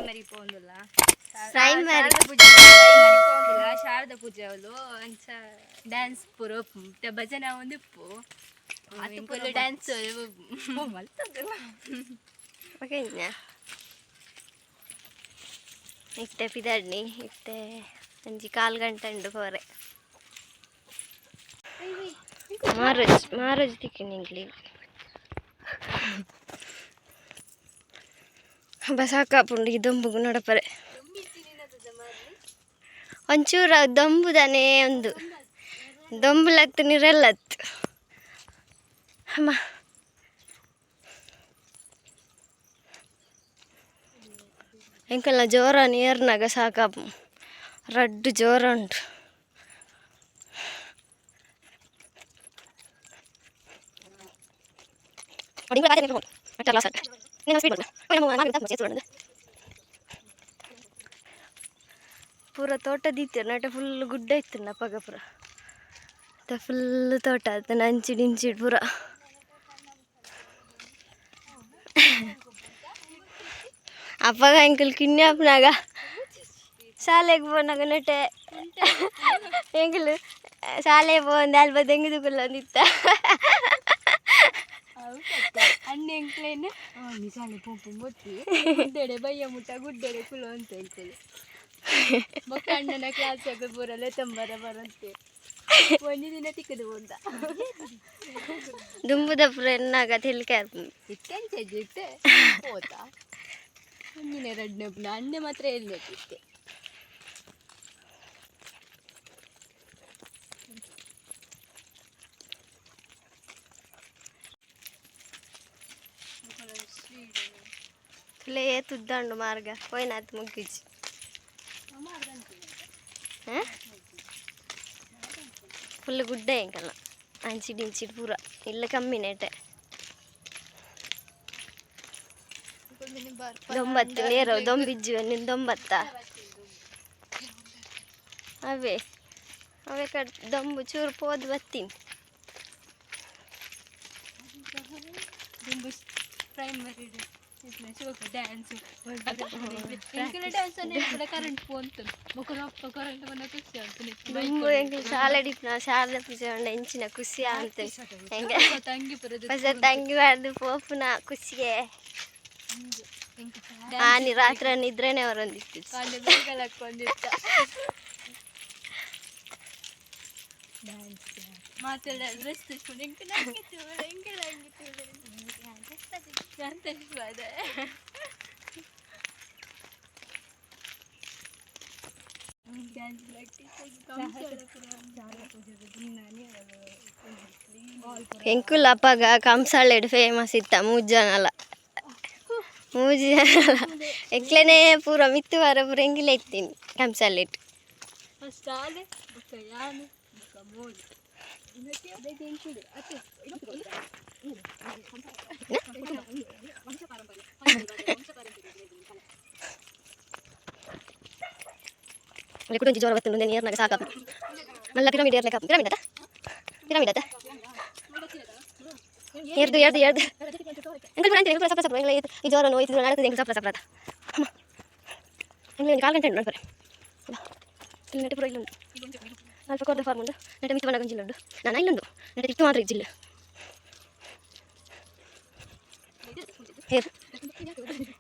Primary ಪೋಂದುಲ್ಲ. Primary. Sharada ಪೂಜೆ, primary ಪೋಂದುಲ್ಲ, Sharada ಪೂಜೆ ಅವಳು. ಅಂಚ ಡ್ಯಾನ್ಸ್ ಪೂರ ಉಪ್ಪು, ಭಜನೆ ಒಂದು ಉಪ್ಪು, ಫುಲ್ ಡ್ಯಾನ್ಸ್. ಬೊಕ ಇತ್ತೆ ಪಿದಡ್ನಿ. ಇತ್ತೆ ಒಂಜಿ ಕಾಲ್ ಗಂಟೆ ಉಂಡು ಪೋರೆ. ಮಾರೋಜ್ ಮಾರೋಜ್ ತಿಕ್ಕಿ ಎಂಕ್ಲೆಗ್. ಬಸಾಕಾಪುಂಡು ಈ ದೊಂಬುಗು ನಡಪರೆ. ಒಂಚೂರು ದೊಂಬುದಾನೆ ಒಂದು ದೊಂಬುಲತ್ತು, ನಿರೆಲ್ಲತ್ತು ಅಮ್ಮ. ಎಂಕಲ್ನ ಜೋರ ನೀರ್ನಾಗ ಸಾಕಾಪು, ರಡ್ಡು ಜೋರ ಉಂಟು. ಪೂರ ತೋಟ ದೀತೆರ್ ನಟ, ಫುಲ್ ಗುಡ್ಡ ಇತ್ತು ಅಪಗ ಪೂರ. ಫುಲ್ ತೋಟ ಆತ ಅಂಚಿಡ್ ಇಂಚಿಡ್ ಪೂರ. ಅಪಗ ಎಂಕುಲು ಕಿನ್ಯಾಪ್ನಾಗ ಶಾಲೆಗೆ ಪೋನಾಗ ನೆಟೆ ಎಂಕುಲು ಶಾಲೆ ಪೋವೊಂದು ಅಲ್ಪ ದೆಂಗುದು ಕುಲ್ಲೊಂದಿತ್ತ. ಅಣ್ಣ ಎಂಕ್ಲೇನು ನಿಜಾನೆ ಪೋಪು ಬೊತ್ತಿ ಗುಡ್ಡೆಡೆ ಬಯ್ಯ ಮುಟ್ಟ ಗುಡ್ಡೆಡೆ ಕುಲು ಅಂತ ಹೇಳ್ತೇವೆ. ಬೊಕ್ಕ ಅಣ್ಣನ ಕ್ಲಾಸ್ ಪೂರಲೆ ತಂಬರ ಬರಂತೆ, ಒಂಜಿ ದಿನ ತಿಕ್ಕದು ಬಂದ. ದುಂಬುದ ಪೂರ ಎನ್ನಾಗ ತೆಲಿಕೆ. ಇತ್ತೆಂಚ ಇತ್ತೆ ಹೋತಾ ಒಂಜಿನ ಎರಡನೇ ಅಣ್ಣೆ ಮಾತ್ರ ಎಲ್ಲಿ ಇತ್ತೆ. ತುಲೆ ತುದ್ದಂಡು ಮಾರ್ಗ ಪೋಯ್ನಾತ್ ಮುಗ್ಗಿಜಿ. ಫುಲ್ ಗುಡ್ಡ ಎಂಕಲ್ನ ಅಂಚಿಡ್ ಇಂಚಿಡ್ ಪೂರ. ಇಲ್ಲ ಕಮ್ಮಿ ನೆಟೆ. ದೊಂಬತ್ತು ನೇರ ದೊಂಬಿಜ್ಜು ನಿನ್ ದೊಂಬತ್ತ. ಅವೇ ಅವೇ ಕಡ್ ದೊಂಬು ಚೂರು ಪೋದು ಬತ್ತೀನಿ. ದುಂಬು ಪ್ರೈಮರಿ ಡ್ಯಾನ್ಸ್ ಡ್ಯಾನ್ಸ್ ಕೂಡ ಕರೆಂಟ್ ಪೋಂತು, ಬೊಕ್ಕ ರೊಕ್ಕ ಕರೆಂಟ್ ಬಂದ ಖುಷಿ ಆಗ್ತದೆ. ದುಂಬು ಎಂಕಲ್ ಶಾಲೆ ಇಪ್ಪುನ ಶಾರದಾ ಪೂಜೆ ಉಂಡ ಎಂಚಿನ ಖುಷಿ ಅಂತ ಎಂಕ. ತಂಗಿ ಪುರದ ಹೊಸ ತಂಗಿ ಬಾರ್ದು ಪೋಪುನ ಖುಷಿಗೆ ಆನಿ ರಾತ್ರಿ ನಿದ್ರೆನೆ ಬರೊಂದಿತ್ತು. ಕಾಂಡೆ ಬೇಗಲ ಹಾಕೊಂಡಿತ್ತ ಮಾತೆಲ್ಲ ಡ್ರೆಸ್ తెచ్చుಕೊಂಡು ಎಂಕ ನಂಗೆ ಎಂಕ ನಂಗೆ ಅಂತ ಡ್ಯಾನ್ಸ್. ಎಂಕುಲು ಅಪಗ ಕಂಸಾಳೆಡ್ ಫೇಮಸ್ ಇತ್ತ. ಮೂಜ್ ಜನಲ, ಮೂಜಿ ಜನಲ ಎಂಕ್ಲೆನೆ ಪೂರ ಮಿತ್ತು ವಾರ ಪೂರ ಎಂಗಿಲೆ ಇತ್ತೀನಿ ಕಂಸಾಳೆಡ್. ಫಸ್ಟ್ ಆಲೆ, ಬೊಕ್ಕ ಯಾನು, ಬೊಕ್ಕ ಮೋದು. ಕುಡೊಂಜಿ ಜೋರ ಬತ್ತುಂಡು ನೀರ್ನಾಗ ಸಾಕಾಪು. ಮಲ್ಲ ಪಿರಮಿಡ್ ಏರ್ಲೆಕ್ಕ. ಪಿರಮಿಡ್ ಅತ್ತ, ಪಿರಮಿಡ್ ಅತ್ತ. ಏರ್ದು ಏರ್ದು ಏರ್ದು ಎಂಕಲ್ ಪೂರ ಅಂತೀನಿ. ಎಂಕಲ್ ಸಪ್ರ ಸಪ್ರ ಎಂಗ್ಲ ಈ ಜೋರ ನೋಯ್ತು ನಡತದೆ. ಎಂಕಲ್ ಸಪ್ರ ಸಪ್ರ ಅತ್ತ. ಅಮ್ಮ, ಎಂಗ್ಲ ಒಂದು ಕಾಲು ಗಂಟೆ ಉಂಟು ನೋಡ್ಬರೆ. ಇಲ್ಲಿ ನೆಟೆ ಪೂರ ಇಲ್ಲುಂಟು. ಅಲ್ಪ ಕೊರ್ದ ಫಾರ್ಮ್ ಉಂಡು. ನೆಟೆ ಮಿತ್ತು ಬಂದಾಗ ಜಿಲ್ಲೆ ಉಂಡು. ನಾನು ಇಲ್ಲುಂಡು. ನೆಟೆ ತಿತ್ತು ಮಾತ್ರ ಜಿಲ್ಲೆ ಹೇರ್.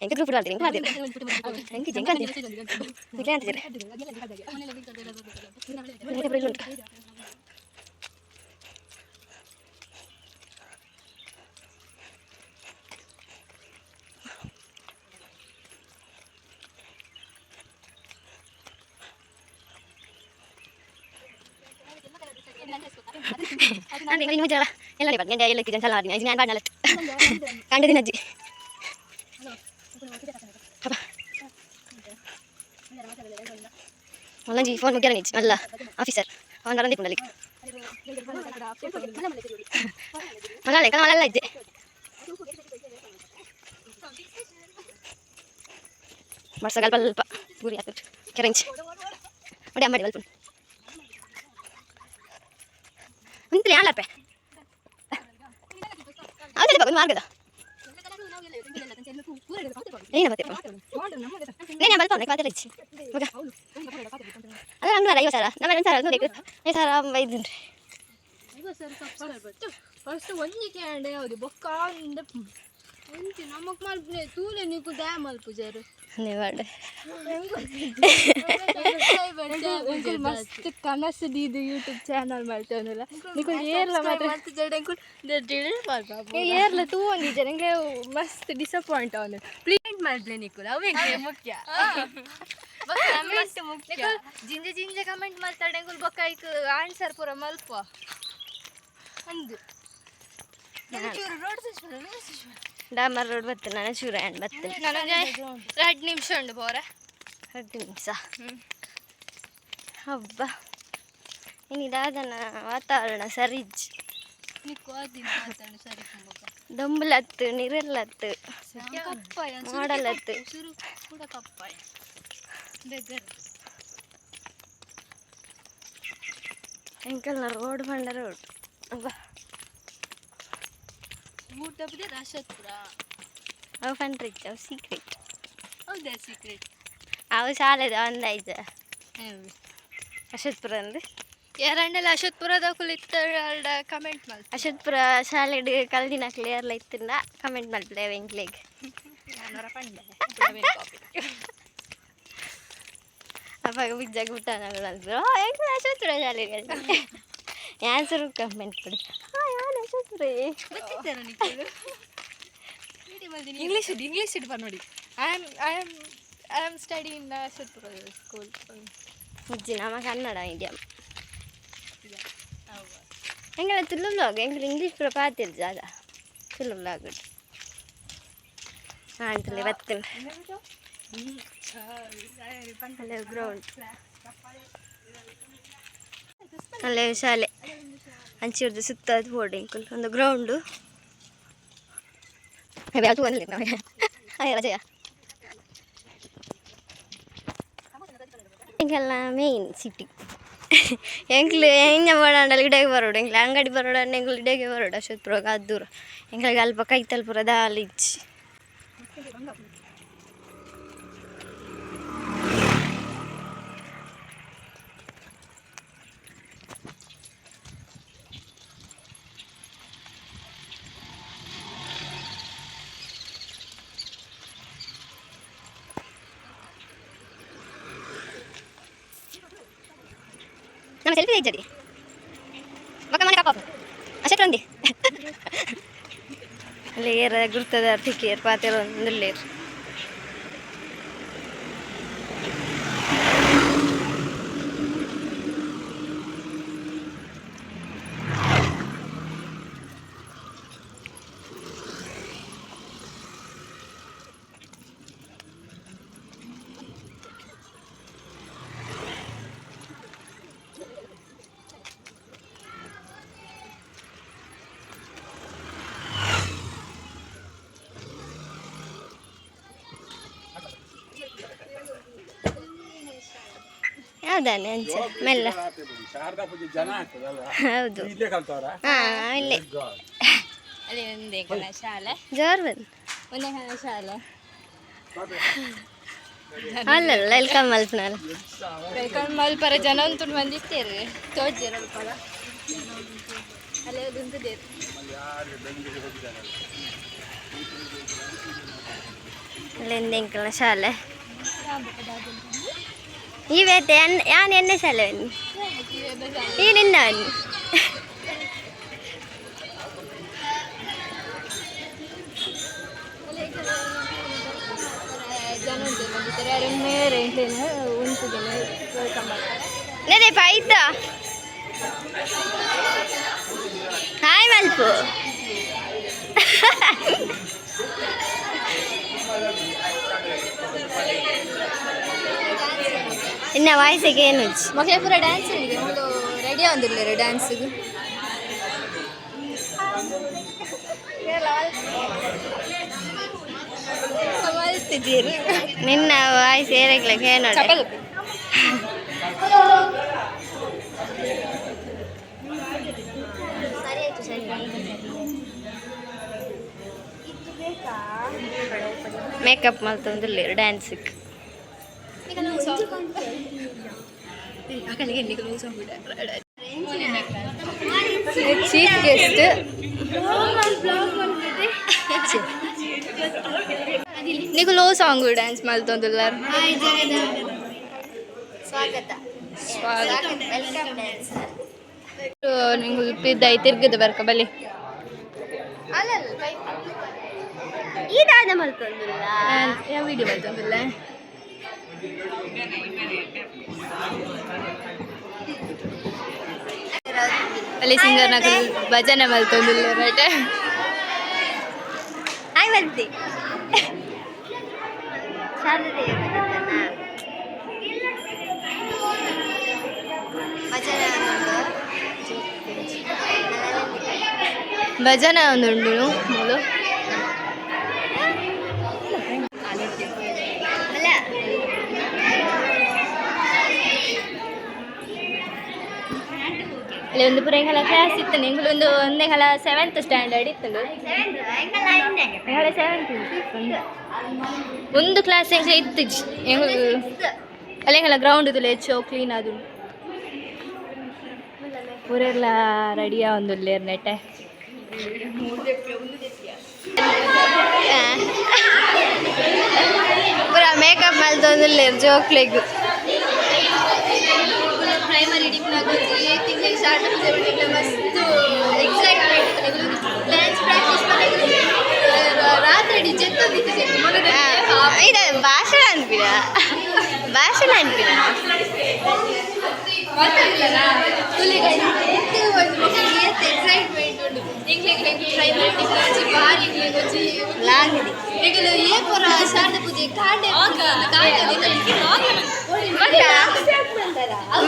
ಎಂಕ ಗ್ರೂಪ್ ಆಡ್ತೀನಿ, ಎಂಕ ಮಾಡ್ತೀನಿ, ಎಂಕ ಎಂಕ ಅಂತೀನಿ, ಇಲ್ಲೇ ಅಂತಿದ್ದೀರಿ. ನೆಟೆ ಪೂರ ಇಲ್ಲುಂಟು. ನಾನು ಇನ್ನು ಜಲ ಎಲ್ಲ ಗಂಟೆ ಎಲ್ಲ ಇತ್ತು ಜನ ಆಡಿನ ನಾನು ಬಾಡಲ್ಲ ಕಂಡದಿನ ಅಜ್ಜಿ. ಅಪ್ಪ ಮಲ್ಲಂಜಿ ಫೋನ್ ಮುಗ್ಯಾರ ನಿಜ್ಜಿ. ಮಲ್ಲ ಆಫೀಸರ್ ಫೋನ್ ಬರಂದಿ ಪುಂಡಲಿಕ್ ಮಲ್ಲ ಕಲ ಮಲ್ಲ ಇದ್ದೆ. ವರ್ಷ ಅಲ್ಪ ಗುರಿ ಆಗ್ತದೆ. ಕೆರೆಂಚ್ ಮಡಿ ಅಂಬಡಿ ಬಲ್ಪುಂಡು ಅಂತಲೇ ಆಲಪ್ಪೆ. ಹೌದಲ್ಲ ಬಾಬು ಮಾರ್ಗದ ಏನ ಮತ್ತೆ ಏನು ಬಲ್ಪ ಪಾತ್ರ ಇಚ್ಚಿ ಮಗ. ಅಲ್ಲ, ಅಂಗಡ 50,000, ನಮ್ಮ 2,000 ನೂರು 5,000 ಐದುಂಡ್ರಿ. 50,000 ಸಬ್ಸ್ಕ್ರೈಬರ್ ಫಸ್ಟ್ ಒಂಜಿ ಕ್ಯಾಂಡ ಯಾವುದು ಬೊಕ್ಕ ಅಂದ ಒಂಜಿ ನಮಕ್ ಮಲ್ಪನೆ ತೂಲೆ ನೀಕು ದಯ ಮಲ್ಪುಜಾರು. ಧನ್ಯವಾದ. ಮಸ್ತ್ ಕನಸು ದೀದು ಯೂಟ್ಯೂಬ್ ಚಾನಲ್ ಮಲ್ತವನಲ್ಲ ನಿಕುಲ್ ಏರ್ಲ ಮಾತ್ರ ಏರ್ಲ ತೂ ಒಂದಿಜ್ಜ ನಂಗೆ ಮಸ್ತ್ ಡಿಸಪಾಯಿಂಟ್ ಅವನು. ಪ್ಲೀಸ್ ಮಲ್ಪ್ಲೆ ನಿಕುಲ್, ಅವೇ ಮುಖ್ಯ. ಮುಖ್ಯ ಜಿಂಜ ಜಿಂಜ ಕಮೆಂಟ್ ಮಾಡ್ತಾಳೆ ಎಂಕುಲ್ ಬೊಕ್ಕ ಐಕ್ ಆನ್ಸರ್ ಪೂರ ಮಲ್ಪ ಅಂದು. ಡಾಮರ್ ರೋಡ್ ಬರ್ತೇನೆ ನಾನು, ಶೂರ ಆ್ಯಂಡ್ ಬರ್ತೇನೆ. ನನಗೆ 2 ನಿಮಿಷ ಉಂಟು ಬೋರ. 2 ನಿಮಿಷ. ಹಬ್ಬ ಇನ್ನು ವಾತಾವರಣ ಸರಿಜ್. ಸರಿ. ದೊಂಬಲತ್ತು, ನಿರಲ್ಲತ್ತು, ಮಾಡಲತ್ತು. ಶುರು ಕೂಡ ಕಪ್ಪಾಯ ಬೆಗರ್. ಎಂಕಲ್ನ ರೋಡ್ ಬಂಡ ರೋಡ್ ಅಬ್ಬ. ಮೂರು ತಪ್ಪಿದೆ ರಾಶತ್ಪುರ. ಅವು ಫಂಡ್ರಿಚ್, ಅವು ಸೀಕ್ರೆಟ್. ಹೌದಾ, ಸೀಕ್ರೆಟ್? ಅವು ಶಾಲೆದ ಒಂದಾಯ್ತು ಅಶೋತ್ಪುರ ಅಂದು. ಯಾರಂಡಲ ಅಶೋತ್ಪುರದ ಕುಲಿತ್ತ ಕಮೆಂಟ್ ಮಲ್. ಅಶೋತ್ಪುರ ಶಾಲೆಡ್ ಕಲ್ದಿನ ಕ್ಲಿಯರ್ಲ ಇತ್ತಿಂದ ಕಮೆಂಟ್ ಮಲ್ಪಲೆ ಎಂಕ್ಲೆಗ್. ಅವಾಗ ಬಿಜ್ಜಾಗ ಊಟ ಅನ್ಬಿಡು ಎಂಕ್ಲ ಅಶೋತ್ಪುರ ಶಾಲೆ ಯಾನ್ ಸುರು ಕಮೆಂಟ್ ಕೊಡಿ. ಹಾಂ, ಯಾನ್ ಅಶೋತ್ಪುರ. ಇಂಗ್ಲೀಷ್ ಇಂಗ್ಲೀಷ್ ಇಡ್ ನೋಡಿ. I am study in Ashokpura school. ಮುಜ್ಜಿ, ನಮ್ಮ ಕನ್ನಡ ಮೀಡಿಯಂ. ಎಂಗಳ ತುಳು ಬ್ಲಾಗ್, ಎಂಕಲ್ ಇಂಗ್ಲೀಷ್ ಪೂರ ಪಾತಿರ್ ಜಾಗ ತುಳು ಬ್ಲಾಗ್ ಆಂಟಲ್ಲಿ ಬರ್ತೇನೆ. ಅಲ್ಲೇ ಗ್ರೌಂಡ್, ಅಲ್ಲೇ ಶಾಲೆ ಅಂಚಿರ್ದು ಸುತ್ತ ಬೋರ್ಡ್ ಎಂಕುಲ್ ಒಂದು ಗ್ರೌಂಡು. ಯಾವುದು ಬಂದಿಲ್ಲ ನಮಗೆ ರಜೆಯ. ಎಂಕಲ್ನ ಮೇಯ್ನ್ ಸಿಟಿ. ಎಂಕ್ಲು ಎಂಜ ಬೋಡಾಂಡಲ ಇಡೆಗೆ ಬರೋಡು. ಎಂಕ್ಲು ಅಂಗಡಿ ಬರೋಡು ಅಂಡ ಎಂಕ್ಲು ಇಡೆಗೆ ಬರೋಡು. ಅಶೋತ್ಪುರಗ್ ಅದು ದೂರ ಎಂಕ್ಲಿಗೆ, ಅಲ್ಪ ಕೈತಲ್ ಪೂರ ದಾಲ ಇಜ್ಜಿ. ನಮ್ಮ ಸೆಲ್ಫಿ ತೆಗ್ಜಡಿ ಬೊಕ್ಕ ಮನೆ ಕಾಪಾಪು ಅಶೋಕ್ ಒಂದಿ. ಅಲ್ಲಿ ಏರ ಗುರ್ತದ ತಿಕ್ಕಿಯರ್ ಪಾತೆರ ಒಂದುಲ್ಲೇರ್. ಯಾವ್ದಾನೆ ಅಂಚ ಮೆಲ್ಲ. ಶಾರದಾ ಪೂಜೆ ಜನ ಆಗ್ತದಲ್ಲ. ಹೌದು. ಇಲ್ಲೇ ಕಲ್ತವ್ರ? ಹಾಂ, ಇಲ್ಲೇ. ಅಲ್ಲಿ ಒಂದೇ ಕಣ ಶಾಲೆ. ಜೋರ್ ಬಂದು. ಒಂದೇ ಕಣ ಶಾಲೆ. ಅಲ್ಲಲ್ಲ, welcome ಮಲ್ಪನಲ್ಲ. Welcome ಮಲ್ಪರ ಜನ ಉಂಟು ಬಂದಿರ್ತೀರಿ ತೋಜಿರಲ್ಪರ ಅಲ್ಲೇ ಉಂಟುದೇರು. ಅಲ್ಲಿಂದ ಎಂಕಲ್ನ ಶಾಲೆ ಈ ಬೇತೆ ಯಾನ್ ಎಣ್ಣೆ ಶಾಲೆ ಬನ್ನಿ ಈ ನಿನ್ನ ಬನ್ನಿ. ಜನ ಉಂಟು ಬಂದಿರ್ತಾರೆ ಯಾರು ಮೇರೆ ಎಂಟೇನು ಉಂಟು ಜನ welcome ಮಾಡ್ತಾರೆ. ನೇದೇಪ ಆಯ್ತಾ? ಹಾಯ್ ಮಲ್ಪು. ಇನ್ನ ವಾಯ್ಸಿಗೆ ಏನು? ಮಕ್ಕಳ ಪೂರ ಡ್ಯಾನ್ಸ್ ಇದೆ, ಒಂದು ರೆಡಿ ಆಗೊಂದಿಲ್ಲ ಡ್ಯಾನ್ಸಿಗೆ. ಮಲ್ತಿದ್ದೀರಿ. ನಿನ್ನ ವಾಯ್ಸ್ ಏರಾಗ್ಲಕ್ಕೆ ಏನು? ಚಪಲ್. ಸರಿ ಆಯ್ತು, ಸರಿ. ಮೇಕಪ್ ಮಲ್ತೊಂದುಲ್ಲೆರ್ ಡ್ಯಾನ್ಸಿಗೆ. Chief guest. ನಿಕುಲು ಸಾಂಗ್ ಡ್ಯಾನ್ಸ್ ಮಲ್ತೊಂದುಲ್ಲಾರ್. ಸ್ವಾಗತ. ಸ್ವಾಗತ. Welcome dance. ನಿಂಗೆ ಪಿದ್ದಾಯಿ ತಿರ್ಗದ ಬರ್ಕ ಬಲಿ. ಅಲ್ಲಲ್ಲ, ಈ ದಾದ ಮಲ್ತೊಂದುಲ್ಲ? ಯಾವ ವಿಡಿಯೋ ಮಲ್ತೊಂದುಲ್ಲ? ಅಲ್ಲಿ ಸಿಂಗರ್ ನಕಲು ಭಜನೆ ಮಲ್ತೊಂದುಲ್ಲ ರೈಟ್. ಹಾಯ್ ಬಂತಿ ಶಾರದೆ. ಭಜನೆ ಉಂಟು. ಭಜನೆ ಒಂದುಂಡು ಮೂಲು. ಅಲ್ಲ. ಅಲ್ಲಿ ಒಂದು ಪೂರ ಎಂಕಲ ಕ್ಲಾಸ್ ಇತ್ತು. ಎಂಕುಲು ಒಂದು ಒಂದೆಂಕಲ ಸೆವೆಂತ್ ಸ್ಟ್ಯಾಂಡರ್ಡ್ ಇತ್ತು. ಎಂಕಲ ಸೆವೆಂತ್ ಒಂದು ಕ್ಲಾಸ್ ಎಂಕಲ ಇತ್ತು. ಎಂಕುಲು ಅಲ್ಲಿ ಎಂಕಲ ಗ್ರೌಂಡ್ ಇದು ಹೆಚ್ಚು ಕ್ಲೀನ್ ಅದು ಪೂರೆಲ್ಲ ರೆಡಿಯಾ ಒಂದು ನೆಟ್ಟೆ. ಪೂರ ಮೇಕಪ್ ಮಲ್ತೊಂದುಲ್ಲೆರ್ ಜೋಕ್ಲೆಗ್. ಪ್ರೈಮರಿ ತಿಂಗಳಿಗೆ ಶಾರದಾ ಪೂಜೆ ಮಸ್ತ್ ಎಕ್ಸೈಟ್ಮೆಂಟ್. ಡ್ಯಾನ್ಸ್ ಪ್ರಾಕ್ಟೀಸ್ ರಾತ್ರಿ ಜೆತ್ತೊಂದಿತ್ತು. ಇದು ಭಾಷಣ ಅನ್ಪಿನ, ಭಾಷಣ ಅನ್ಪಿನ. ಎಕ್ಸೈಟ್ಮೆಂಟ್ ಉಂಡು ಎಂಕ್ಲೆಗ್ ಪ್ರೈಮರಿ ಬಾರಿ ಒಂಜಿ ಲಾಂಗ್. ಎಂಕುಲು ಏ ಪೂರ ಶಾರದಾ ಪೂಜೆ ಕಾಂಡೆ ಕಾಂಡೆ. ಮಗ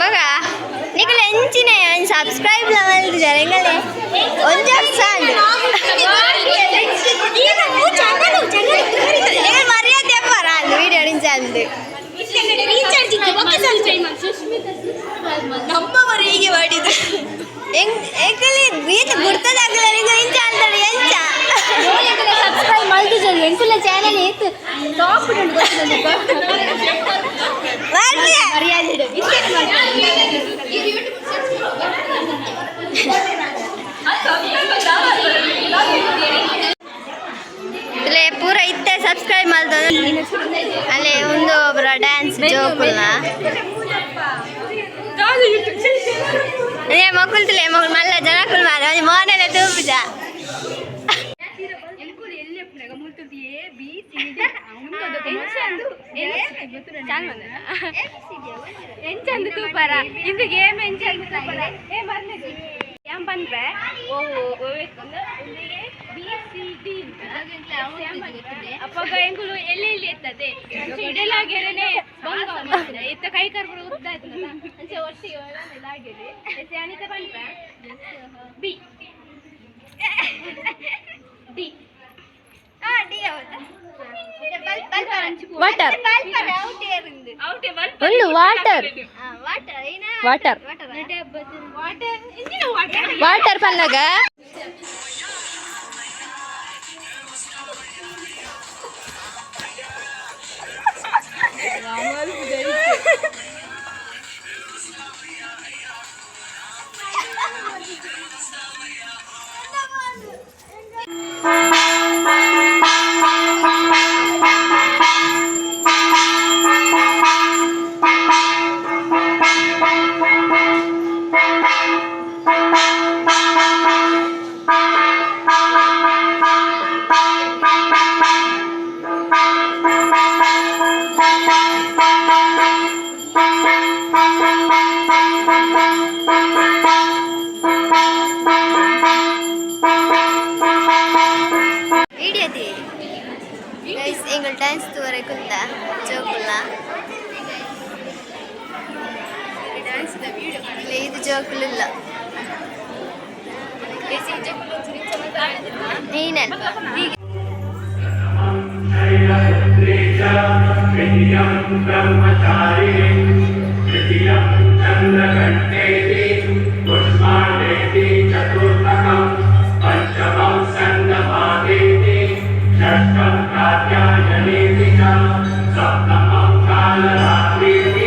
ಮಗ, ನಿಕುಲು ಎಂಚಿನ ಸಬ್ಸ್ಕ್ರೈಬ್ ಲ ಮಲ್ತಿದ್ದಾರೆ? ಎಂಗಲೆ ಒಂಜಿ ವರ್ಷ ಆಂಡ್. ಎಂಗಲ್ ಮರ್ಯಾದೆ ಅಪ್ಪರ ಅಂದ್ ವಿಡಿಯೋ ನಿಂಚ ಅಂದ್. ನಮ್ಮವರು ಹೀಗೆ ಮಾಡಿದ್ರು. ಎಂಕಲೆ ಬೀತ ಗುರ್ತದಾಗಲ ನಿಂಗೆ ಇಂಚ ಅಂತಾರೆ ಎಂಚ? ಸಬ್ಸ್ಕ್ರೈಬ್ ಮಲ್ತಿದ್ದಾರೆ. ಎಂಕುಲ ಚಾನೆಲ್ ಏತ್ ಟಾಪ್ ಉಂಟು ಮರ್ಯಾದೆ. ಮರ್ಯಾದೆ. ಇಲ್ಲೇ ಪೂರ ಇತ್ತೆ ಸಬ್ಸ್ಕ್ರೈಬ್ ಮಲ್ತ. ಅಲ್ಲೇ ಒಂದು ಒಬ್ಬರ ಡ್ಯಾನ್ಸ್ ಜೋಕುಲ್ನ. ಏ ಮಕ್ಕಳು ಮಕ್ಕಳು ಮಲ್ಲ ಜನಕುಲ್ ಮಾರ ಒಂಜಿ ಮೋನೆಲ್ಲ ತೂಪುಜ. ಎಂಚಂದು ತೂಪರ ಇಂದು ಗೇಮ್, ಎಂಚಂದು ತೂಪರ. ಏ ಮರ್ನೆದು ಏನ್ ಬಂದ್ರೆ ಓ ಬಿ ಸಿ ಡಿ. ಅಪ್ಪಗ ಎಂಕುಲು ಎಲ್ಲಿ ಎಲ್ಲಿ ಎತ್ತದೆ ಅಂಚೆ ಇಡಲಾಗೆರೆನೆ ಬಂಗ ಎತ್ತ ಕೈ ಕರ್ಬರು ಉದ್ದ ಆಯ್ತಲ್ಲ ಅಂಚೆ ಒಟ್ಟಿಗೆ ಲಾಗೆರೆ ಎಸ್ ಅನಿತ ಬಂದ್ರ ಬಿ ಡಿ. ವಾಟರ್ ಒಂದು ವಾಟರ್ ವಾಟರ್ ವಾಟರ್ ಪನ್ನಾಗ. ವಿಡಿಯೋ ಗೈಸ್, ಎಂಗಳು ಡ್ಯಾನ್ಸ್ ತೂವರೆ ಕುಲ್ಲ ಜೋಕುಲ್ಲ. ಇದು ಜೋಕುಲಿಲ್ಲ ನೀನಲ್ಲ. द्वितीयं ब्रह्मचारिणि, तृतीयं चन्द्रघण्टेति, कुष्माण्डेति चतुर्थकं, पञ्चमं स्कन्दमातेति, षष्ठं कात्यायनेति च, सप्तमं कालरात्रीति.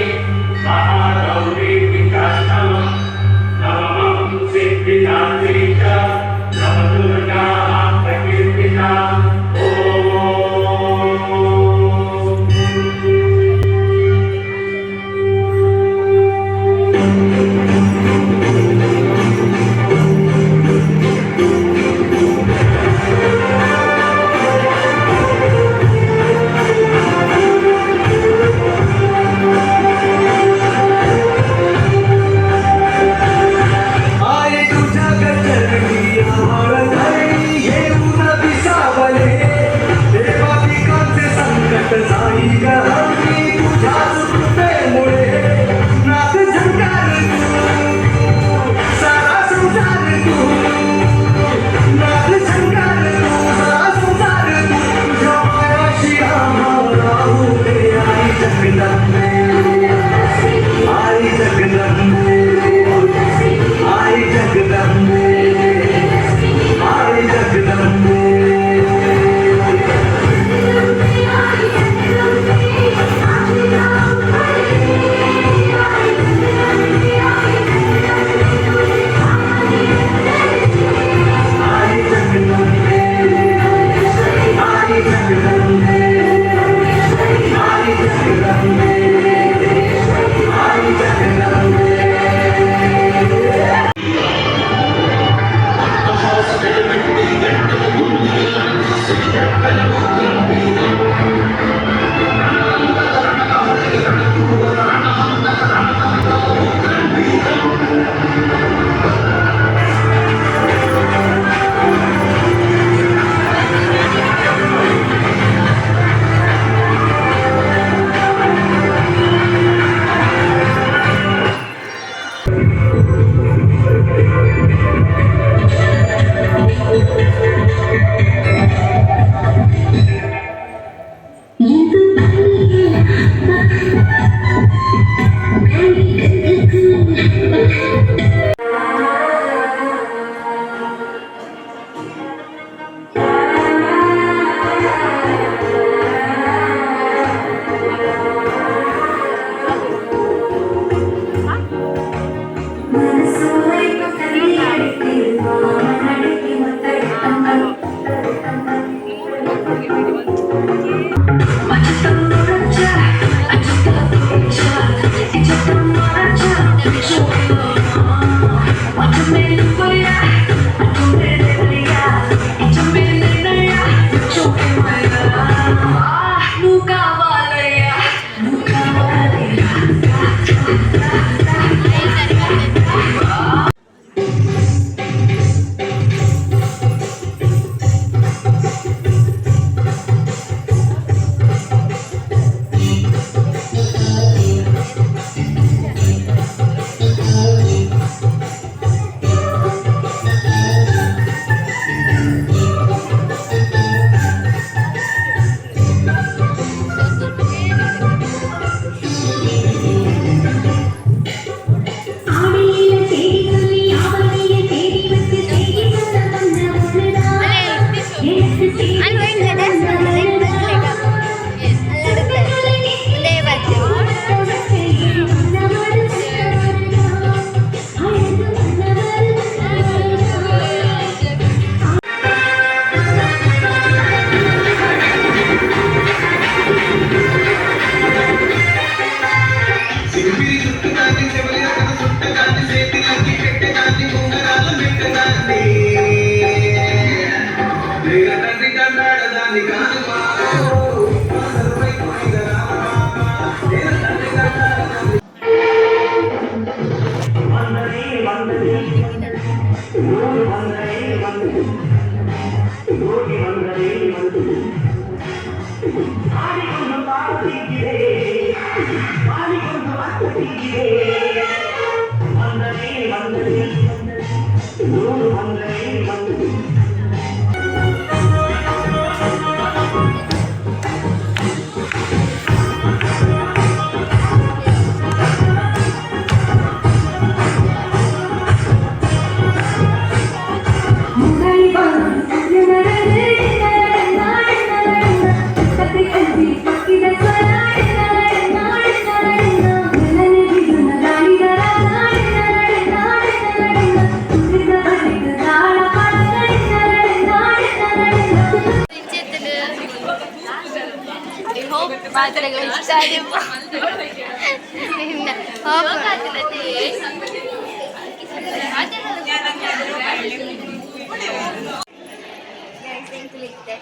I hope ಮಾತ್ರೆಗಳು ಇಷ್ಟ ಆದಿಪ್ಪ.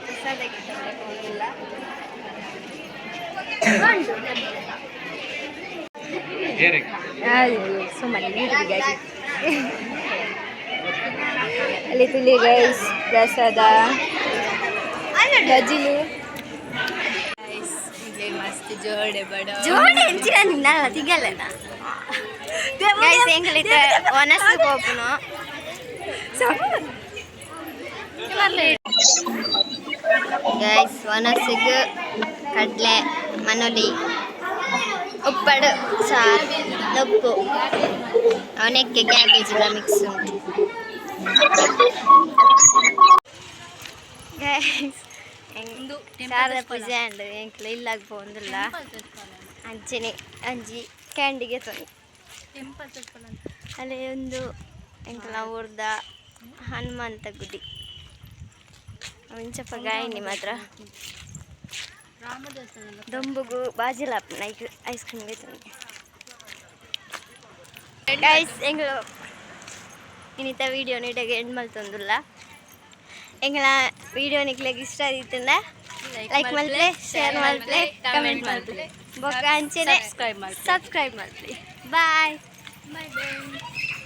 ಪ್ರಸಾದ ಹೋಗಿಲ್ಲ. ಸುಮ್ಮನೆ ಯೂಟ್ಯೂಬಿಗೆ. ಅಲ್ಲಿ ತುಲಿ ಗೈಸ್, ಪ್ರಸಾದ, ಬಜಿಲು. ಮಸ್ತ್ ಜೋಡೆ ಬಡ. ಜೋಡಿ ಎಂಚಿನ ನಿನ್ನ ತಿಗಲ್ಲ. ಗೈಸ್, ಎಂಗ್ಲಿತೆ ಒನಸ್ ಪೋಪುನು. ಗೈಸ್, ಒನಸಿಗ್ ಕಡಲೆ ಮನೊಲಿ ಉಪ್ಪಡು ಸಾರು ನುಪ್ಪು ಅವನಕ್ಕೆ ಕ್ಯಾಬೇಜ್ ಎಲ್ಲ ಮಿಕ್ಸ್ ಉಂಟು. ಗೈಸ್, ಶಾರದಾ ಪೂಜೆ ಅಂಡ್ ಎಂಕ್ಲು ಇಲ್ಲಾಗ ಪೋಂದಿಲ್ಲ. ಅಂಚನೆ ಅಂಜಿ ಕ್ಯಾಂಡಿಗೆ ತೊಂದು ಅಲ್ಲಿ ಒಂದು ಎಂಕಲ್ನ ಊರ್ದ ಹನುಮಂತ ಗುಡಿ. ಇಂಚಪ್ಪ ಗಾಯಿನಿ ಮಾತ್ರ ದೊಂಬುಗು ಬಾಜಿಲಾಪ್ ನೈಕ್ ಐಸ್ ಕ್ರೀಮ್ ಗೆತೊಂದು. ಗೈಸ್, ಎಂಗಳು ಇನ್ನಿತ ವೀಡಿಯೋ ನೀಟಾಗಿ ಎಂಡ್ ಮಲ್ತೊಂದುಲ್ಲ. ಎಂಗಳ ವೀಡಿಯೋ ನಿಕ್ಲೆಗ್ ಇಷ್ಟ ಆದಿತ್ತುಂಡ ಲೈಕ್ ಮಲ್ಪಲೆ, ಶೇರ್ ಮಲ್ಪಲೆ, ಕಮೆಂಟ್ ಮಲ್ಪಲೆ, ಬೊಕ್ಕ ಅಂಚೆನೆ ಸಬ್ಸ್ಕ್ರೈಬ್ ಮಾಡಿ. ಸಬ್ಸ್ಕ್ರೈಬ್ ಮಲ್ಪಲೆ. ಬಾಯ್. Bye boy.